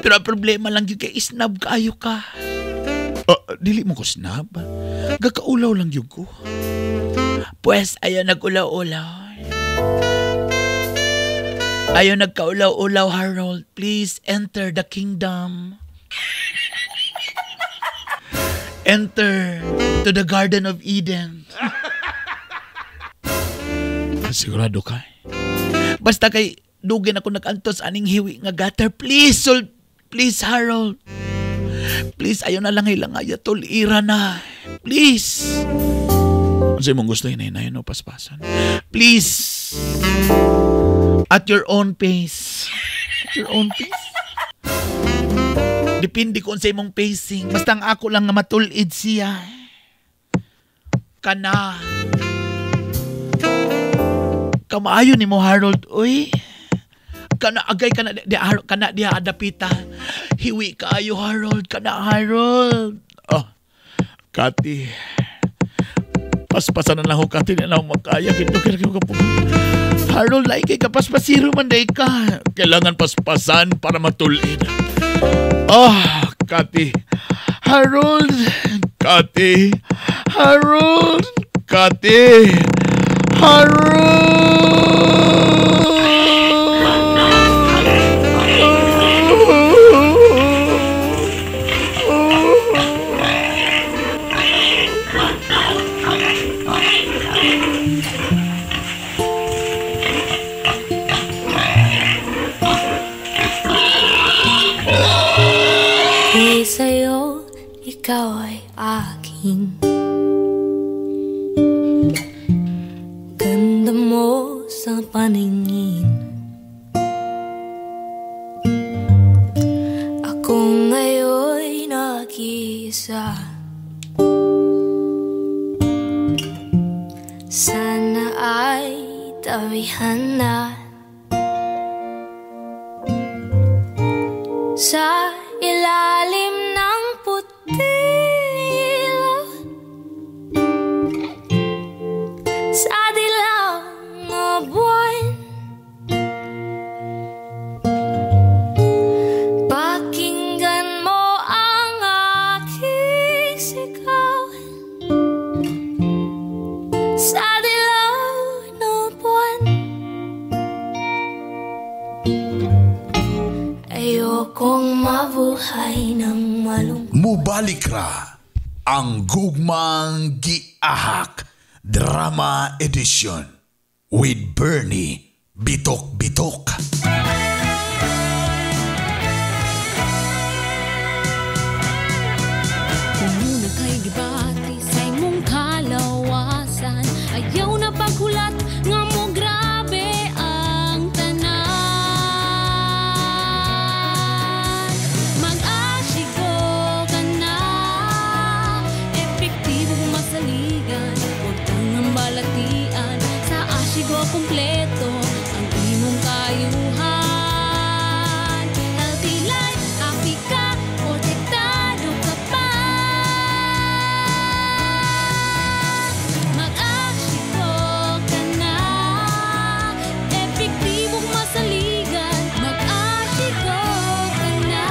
Pero ang problema lang gyud kay isnab kaayo ka. Dili mo ko snab. Gakaulaw lang gyud ko. Pues ayaw nag-ulaw-ulaw. Ayaw nagkaulaw-ulaw, Harold. Please enter the kingdom. Enter to the Garden of Eden. Sigurado ka. Basta kay dugin ako nag-antos aning hiwi nga gutter. Please, please, Harold. Please, ayaw na lang ilang ay tulira na. Please. Ano mong gusto yun, na yun, paspasan. Please. At your own pace. At your own pace. Depende kung sa imong pacing. Basta ang ako lang nga matulid siya. Kana. Kamaayo ni mo, Harold. Uy. Kana agay kana di Harold, kana diha adapita. Hiwi kaayo, Harold. Kana, Harold. Oh. Kati. Paspasan na lang ako, Kati. Di na ako makaya. Harold, like ka paspasiro man day ka. Kailangan paspasan para matulid. Oh, Kati. Harold. Kati. Harold. Kati. Harold. Sa'yo, ikaw ay akin. Ganda mo sa paningin. Ako ngayon'y nag-iisa. Sana ay tawihan na sa ilalim ng puting ilaw, sa dilaw na buwan. Pakinggan mo ang aking sigaw sa dilaw na buwan. Ayokong mabuhay ng malungkot. Mubalik ra Ang Gugmang Giahak Drama Edition with Bernie Bitok Bitok. Muna kay gibati sa imong kalawasan. Ayaw na paghulat nga mo grabe ang tanan. Mag-asigo ka na, epektibo masaligan. Huwag tangang balatian, sa asigo kompleto ang imong kayuhan. Healthy life, happy ka, protektado ka pa. Mag-asigo ka na, epektibong masaligan. Mag-asigo ka na.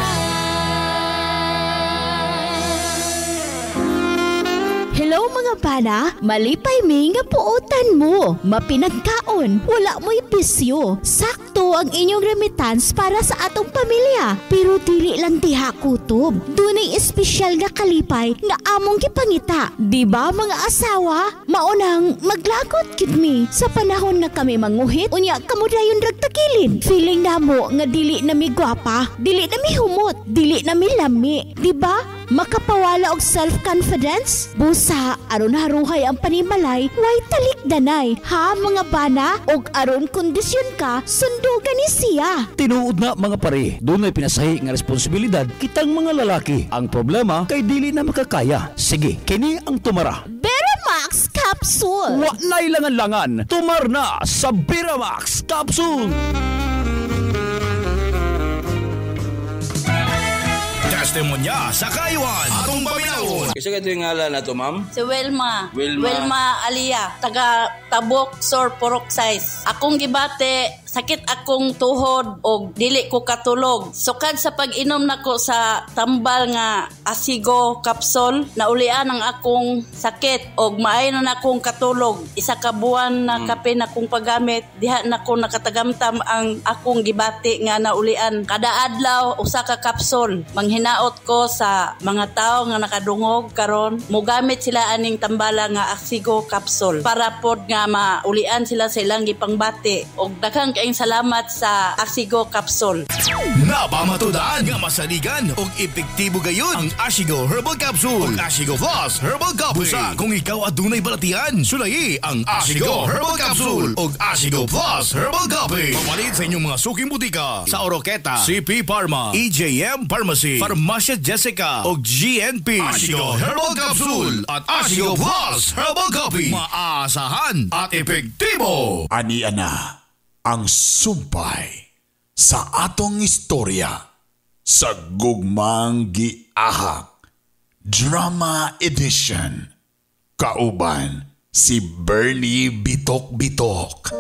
Hello mga bana, malipay mi nga puotan mo. Mapinagkaon, wala mo'y bisyo. Sakto ang inyong remittance para sa atong pamilya. Pero dili lang diha kutob. Dunay espesyal nga kalipay nga among gipangita. Di ba mga asawa? Maunang maglagot gid mi sa panahon nga kami manguhit unya kamo dayon rag tagilid. Feeling namo nga dili na mi gwapa, dili na mi humot, dili na mi lami. Di ba? Makapawala og self-confidence? Busa, aron haruhay ang panimalay, way talikdanay. Ha mga bana? Og aron kondisyon ka, sundugan ni siya. Tinuod na mga pare, dunay pinasahi nga responsibilidad kitang mga lalaki. Ang problema kay dili na makakaya. Sige, kini ang tumara. Beramax Capsule. Wa na'y langan-langan, tumar na sa Beramax Capsule. Testimonya sa Kayuan. Atong paminawon. Isa ka ito yung ngalan na to, ma'am? Si Wilma. Wilma. Wilma Alia. Taga Tabok, Sor, Purok Size. Akong gibate, sakit akong tuhod og dili ko katulog. Sukad sa pag-inom nako sa tambal nga Asigo Capsule, naulian ang akong sakit og maayo na akong katulog. Isa ka buwan na kape na akong paggamit, diha na ko nakatagamtam ang akong gibati nga naulian. Kada adlaw usa ka kapsol. Manghinaot ko sa mga tao nga nakadungog karon, mogamit sila aning tambala nga Asigo Capsule para pod nga maulian sila sa ilang gipangbati. Og daghang kaayong salamat sa Asigo Capsule. Napamatudaan nga masaligan og epektibo gayud ang Asigo Herbal Capsule ug Asigo Plus Herbal Coffee. Busa kung ikaw adunay balatian, sulayi ang Asigo Herbal Capsule ug Asigo Plus Herbal Coffee. Papalit sa inyong mga suking butika sa Oroqueta, CP Pharma, EJM Pharmacy, Farmacia Jessica ug GNP. Asigo Herbal Capsule at Asigo Plus Herbal Coffee. Maasahan at epektibo. Ani ana ang sumpay sa atong istorya sa Gugmang Giahak Drama Edition. Kauban si Bernie Bitok Bitok.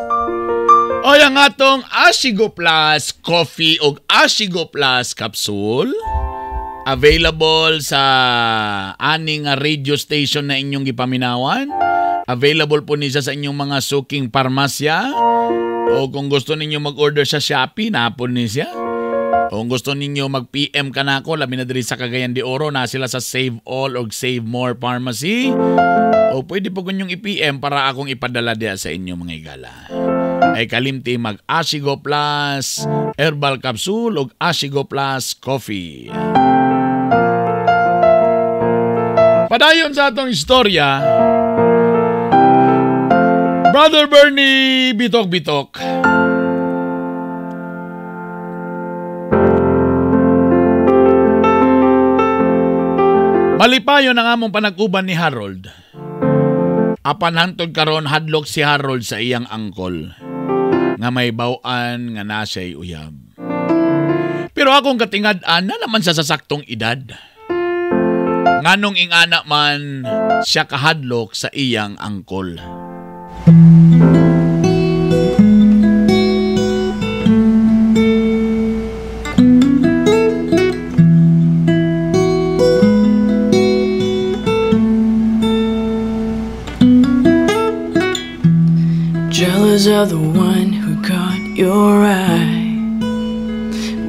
Oy, ang atong Asigo Plus Coffee og Asigo Plus Capsule available sa aning radio station na inyong gipaminawan. Available po niya sa inyong mga suking parmasya. O kung gusto ninyo mag-order sa Shopee, napon ni siya. O kung gusto ninyo mag-PM ka na ako, labi na diri sa Cagayan de Oro, na sila sa Save All o Save More Pharmacy. O pwede po kunyong i-PM para akong ipadala diya sa inyo mga igala. Ay kalimti mag-Asigo Plus Herbal Capsule o Asigo Plus Coffee. Padayon sa atong istorya, Brother Bernie Bitok Bitok. Malipayon ang among panag-uban ni Harold. Apan hantod karon hadlok si Harold sa iyang angkol nga may baw-an nga na siya'y uyab. Pero akong katingad-an na naman sa sasaktong edad. Nganong ingana man siya kahadlok sa iyang angkol. Jealous of the one who caught your eye.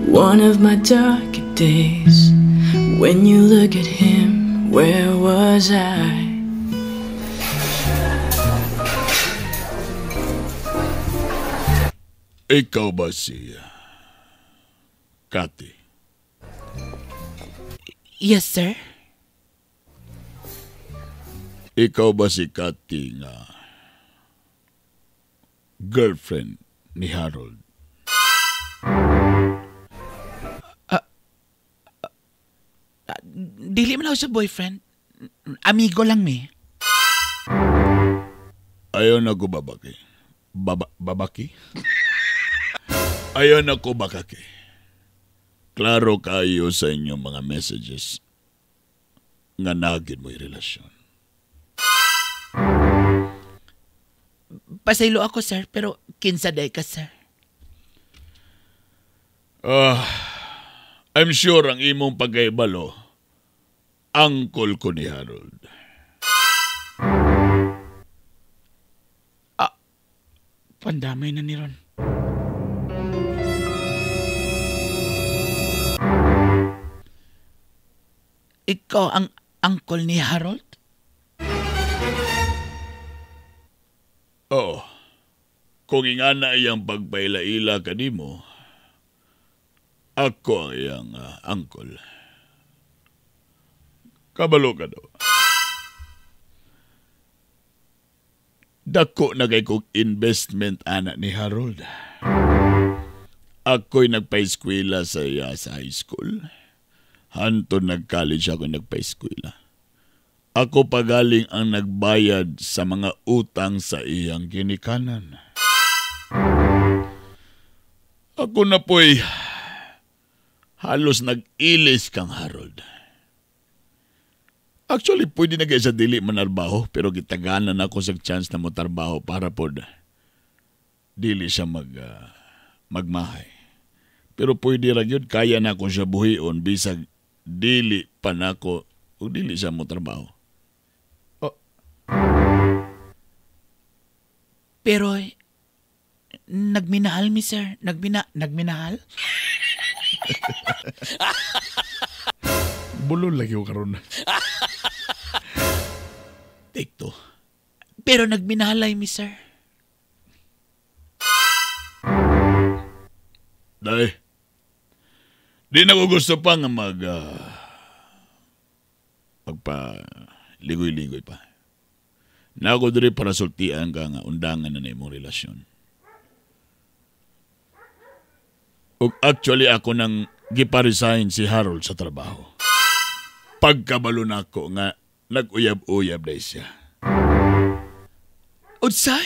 One of my darker days. When you look at him Where was I? Ikaw ba si Cathy? Yes, sir. Ikaw ba si Cathy nga girlfriend ni Harold? Dili man ako sa boyfriend. Amigo lang mi. Ayaw na ko babaki. Babaki? Ayaw na ko bakaki. Klaro kayo sa inyong mga messages nga nagin mo'y relasyon. Pasaylo ako, sir, pero kinsa day ka, sir. I'm sure ang imong pagkaibalo, angkol ko ni Harold. Pandamay na ni Ron. Ikaw ang angkol ni Harold? Oo. Kung ingana iyang pagpaila-ila kanimo, ako ang iyang angkol. Kabalo ka daw. Dako na kay kong investment anak ni Harold. Ako'y nagpa-eskwela sa iya sa high school. Hantod nag-college ako nagpa-eskwela. Ako pagaling ang nagbayad sa mga utang sa iyang ginikanan. Ako na po'y halos nag-ilis kang Harold. Actually, pwede na kayo sa dili manarbaho, pero gitaganan ako sa chance na motarbaho para pod dili siya magmahay. Pero pwede ra gyud, kaya na ako siya buhion bisag dili pa nako o dili siya motrabaho. Oh. Pero nagminahal mi, sir. Nagminahal? Bulol lagi ko karon. Take two. Pero nagminahalay mi, sir. Day, di na ko gusto pa nga magpa-ligoy-ligoy pa. Na ako diri para sultian ka nga undangan na imong relasyon. Ug actually ako nang gipa-resign si Harold sa trabaho. Pagkabalo na ako nga nag-uyab-uyab na siya. Unsay?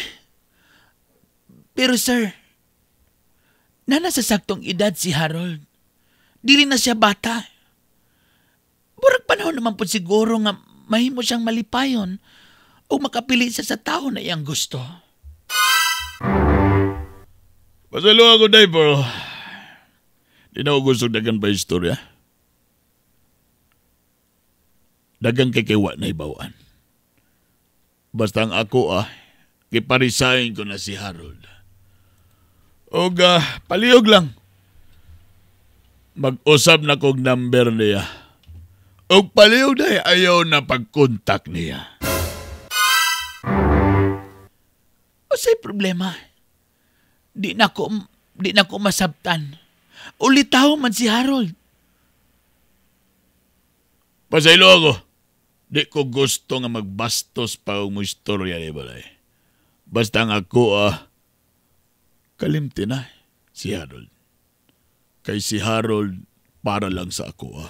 Pero sir, na nasa saktong edad si Harold. Dili na siya bata. Murag panahon naman po siguro nga mahimo siyang malipayon o makapili siya sa tao na iyang gusto. Pasalo ako, day, bro. Di na ako gusto dagan pa istorya. Dagang kikiwa na ibawaan. Basta ang ako kiparesign ko na si Harold. Og palihog lang. Mag-usap na kog number niya. Og palihog na ayaw na pag-contact niya. Usay problema. Di na ko masabtan. Ulitaw man si Harold. Pasaylo ako. Di ko gusto nga magbastos pa og mo istorya ni balay. Basta ang ako kalimti na si Harold. Kay si Harold para lang sa ako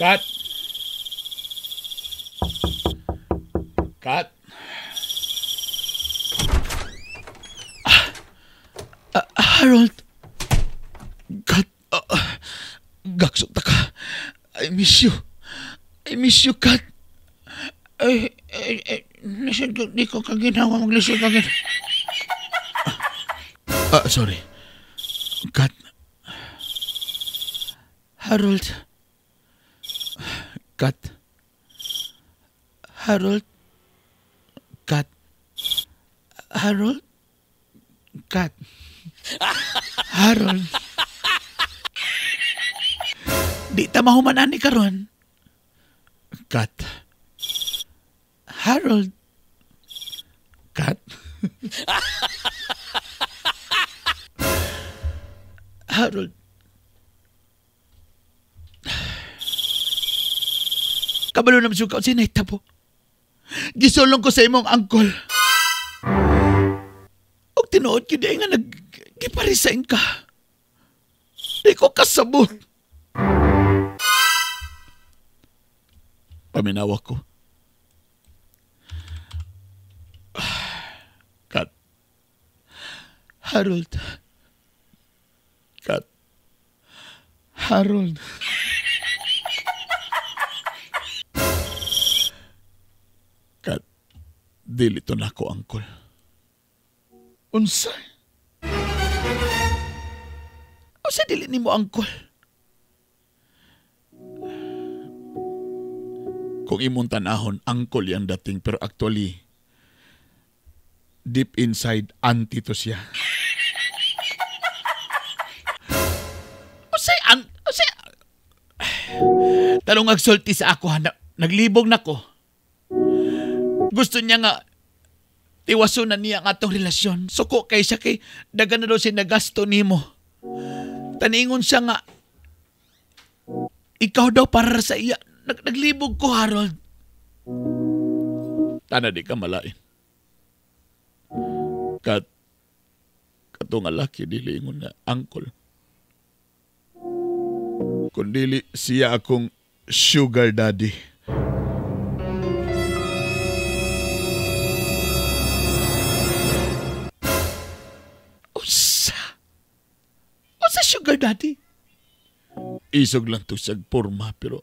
Cut. Cut. Harold. Cut. Gaksot ta ka. I miss you. I miss you, Kat. Ay, lisod ko, di ko kaginawa, maglisod ka ginawa. Sorry. Kat. Harold. Kat. Harold. Kat. Harold. Kat. Harold. Di ta mahuman ani karon. Kat. Harold. Kat. Harold. Kabalo na masukaw si Naitabo. Gisulong ko sa imong angkol. Og tinuod gyud ay nga naggiparesign ka. Di ko kasabot. Paminawa ko. Kat. Harold. Kat. Harold. Kat. Dili to nako, angkol. Unsa? Unsa dili nimo, angkol? Kung imong tanahon, angkol yang dating, pero actually, deep inside, anti to siya. Usay, usay, tanong agsulti sa ako, ha, naglibog na ko. Gusto niya nga, tiwaso na niya ang atong relasyon. Suko kay siya kay, daga na daw siya nagasto nimo. Taningon siya nga, ikaw daw para sa iya. Naglibog ko, Harold. Tana di ka malain. Kat, katong laki, dili ingon na angkol. Kung dili siya akong sugar daddy. Usa! Usa sugar daddy? Isog lang to siyag porma, pero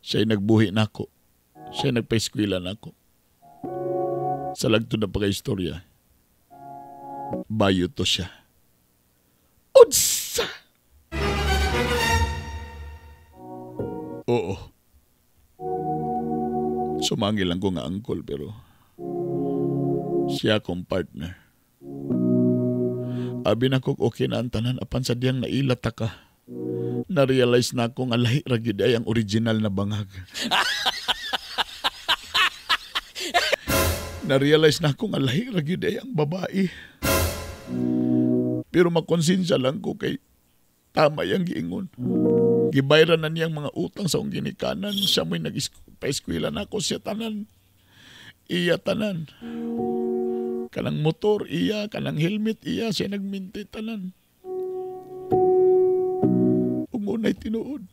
siya'y nagbuhi na ako. Siya'y nagpa-eskwela na ako. Sa lagtod na pagka-istorya, bayo to siya. Unsa! Oo. Sumangil lang ko nga angkol, pero siya akong partner. Abi na ko okay na ang tanan, apan sa diyang nailata ka. Na-realize na ako nga lahi ra gyud ay ang original na bangag. Na-realize na ako nga lahi ra gyud ay ang babae. Pero makonsensya lang ko kay tama yang giingon. Gibayran na niyang mga utang sa akong ginikanan. Siya mo'y nag-paeskwela na ako, siya tanan. Iya tanan. Kanang motor, iya. Kanang helmet, iya. Siya nagminti tanan. Umunay tinuod.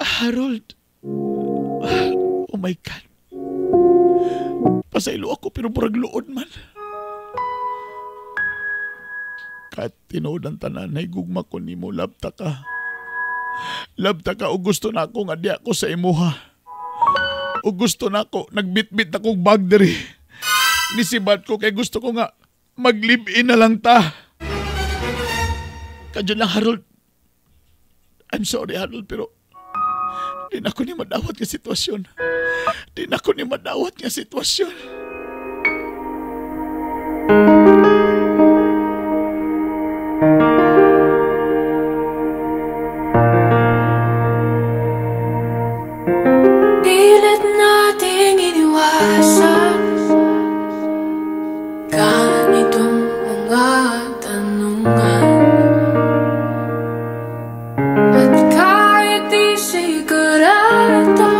Harold. Oh my God. Pasaylo ako pero murag luod man. Kat tinuod ang tanan, nahigugma ko nimo, labta ka. Labta ka o gusto na ako nga di ako sa imuha. O gusto na ako, nagbitbit na kong bag diri. Nisibat ko kay gusto ko nga mag-live-in na lang ta. Kadyo lang, Harold. I'm sorry, Harold, pero di na ako ni madawat nga sitwasyon. Di na ako ni madawat nga sitwasyon. Pilit nating iniwasan ganitong mga tanungan. At kahit di sigurado,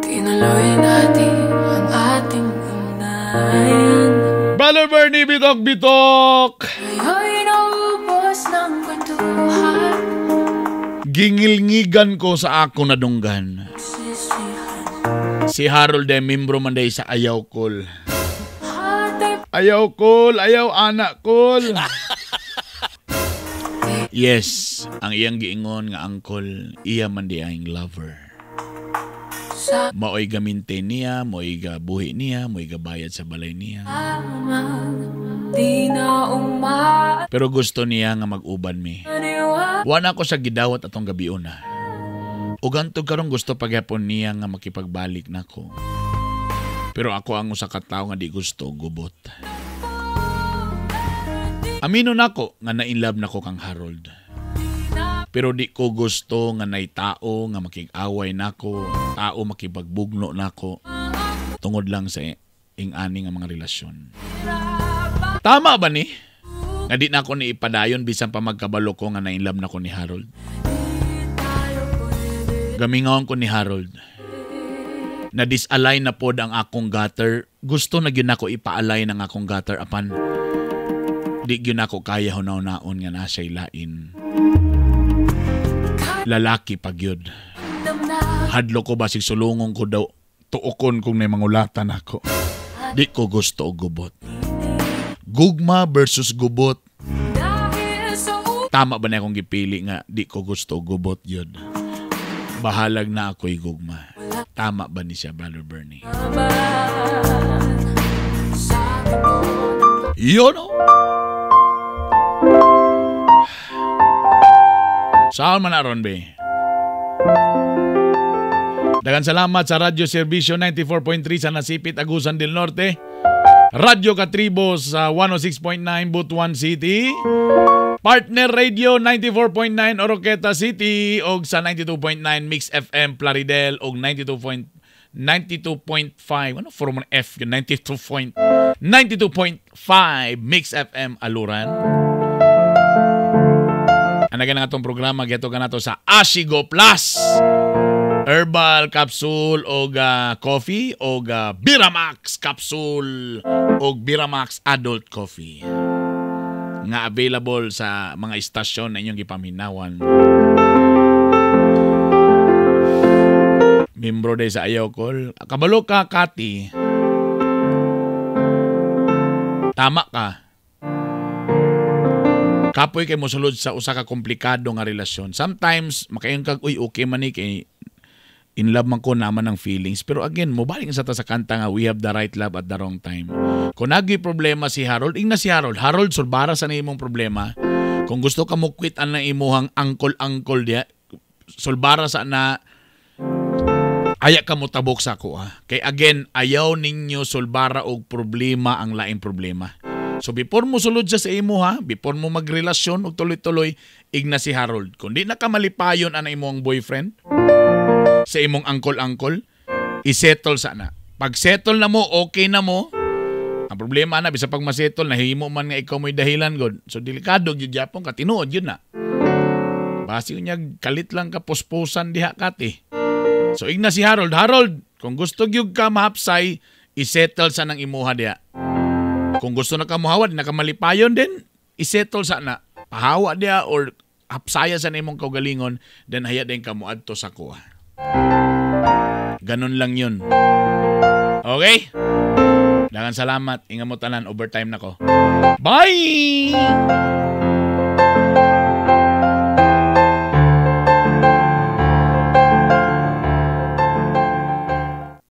tinuloy natin ang ating ugnayan. Brother Bernie, bitok bitok! Ngayon'y naubos ng kwentuhan. Gingilngigan ko sa ako nadunggan. Sisihan. Si Harold ay membro man day sa Ayaw Call. Ayaw call, ayaw anak call. Yes, ang iyang giingon nga uncle, iya man di ang lover. Maoy gaminte niya, maoy gabuhi niya, maoy gabayad sa balay niya. Pero gusto niya nga mag-uban mi. Wala ko sa gidawat atong gabi una. Ug hantod karon gusto pagyapon niya nga makipagbalik nako. Pero ako ang usa ka tawo nga di gusto gubot. Amino nako nga na-inlove nako kang Harold. Pero di ko gusto nga nay tao nga makig-away nako, tao makipagbugno nako tungod lang sa ing-ani nga mga relasyon. Tama ba ni? Nga di nako ni ipadayon bisan pa magkabalo ko nga na-inlove nako ni Harold. Gamingaon ko ni Harold. Na disalign na pod ang akong gutter. Gusto na gyud nako ipa-align ang akong gutter apan di gyud nako kaya hunaw-naon nga naa siya'y lain. Lalaki pa gyud. Hadlo ko basig sulungong ko daw tuokon kung may mangulatan ako. Di ko gusto og gubot. Gugma versus gubot. Tama ba na akong gipili nga di ko gusto og gubot yun? Bahalag na ako'y gugma. Tama ba ni siya, Brother Bernie? Yun o! Saan man aron, be? Dagan salamat sa Radyo Serbisyo 94.3 sa Nasipit, Agusan del Norte. Radyo Katribo sa 106.9 Butuan City. Partner Radio 94.9 Oroqueta City og sa 92.9 Mix FM Plaridel og 92.5 ano form ng F 92.5 Mix FM Aluran. Anagan ang atong programa geto ka nato sa Ashigo Plus Herbal Capsule og coffee og Biramax Capsule og Biramax Adult Coffee nga available sa mga istasyon na inyong gipaminawan. Membro day sa Ayaw Call. Kabalo ka, Kati. Tama ka. Kapoy kay mosulod sa usa ka komplikado nga relasyon. Sometimes, makaingon kag, uy, okay man ni kay in love man ko naman ang feelings. Pero again, mobalik sa ta sa kanta nga we have the right love at the wrong time. Kung naging problema si Harold, ingna si Harold. Harold, sulbara sa na imong problema. Kung gusto ka mo quit ang imuhang angkol-angkol diya, sulbara sa na aya ka mo tabok sa ako. Ha? Kay again, ayaw ninyo sulbara og problema ang laing problema. So before mo sulod siya sa imo ha, before mo magrelasyon og tuloy-tuloy, igna si Harold. Kung di na ka malipayon ang imong boyfriend, sa imong angkol-angkol, isettle sana. Pag settle na mo, okay na mo. Ang problema na, bisa pag masettle, nahimo man nga ikaw mo'y dahilan, god. So, delikado, yun yapon ka, tinuod yun na. Basi niya, kalit lang ka, puspusan diha kati. So, igna si Harold. Harold, kung gusto gyud ka mahapsay, isettle sa nang imuha diha. Kung gusto na ka muhawa, di na ka malipayon din, isettle sana. Pahawa diha or hapsaya sa imong kaugalingon, then haya din ka muadto sa kuha. Ganun lang yun. Okay? Daghang salamat. Ingat mo tanan. Overtime na ko. Bye!